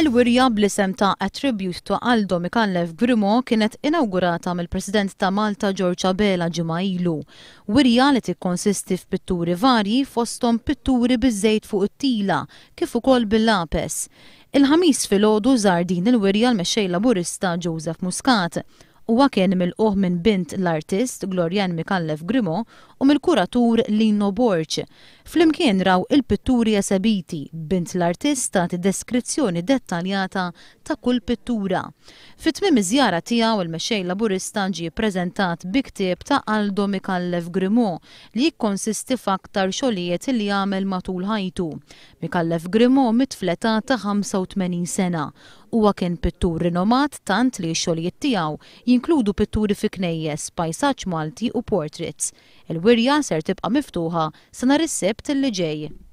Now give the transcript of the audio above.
Il-wirja bl-isem ta' A Tribute to Aldo Micallef Grimaud kienet inawgurata mill-President ta' Malta George Abela ġimgħa ilu. Wirja li tikkonsisti f'pitturi varji fosthom pitturi biż-żejt fuq it-tila kif ukoll bil-lapes. Il-Ħamis filgħodu żar din il-wirja l-Mexxej Laburista Joseph Muscat. Huwa kien milqugħ minn bint l-artist Glorianne Micallef Grimaud u mill-kuratur Lino Borg. Flimkien raw il-pitturi esebiti, bint l-artist tagħti deskrizzjoni dettaljata ta' kull pittura. Fi tmiem iż-żjara tiegħu il-Mexxej Laburista ġie ppreżentat bi ktieb ta' Aldo Micallef Grimaud li jikkonsisti f'aktar xogħlijiet li għamel matul ħajtu. Micallef Grimaud miet fl-età ta' 85 sena. Huwa kien pittur rinomat tant li x-xogħlijiet tiegħu jinkludu pitturi fi knejjes, pajsaġġ Malti u portraits. Il-wirja ser tibqa' miftuħa sa nhar is-Sibt li ġej.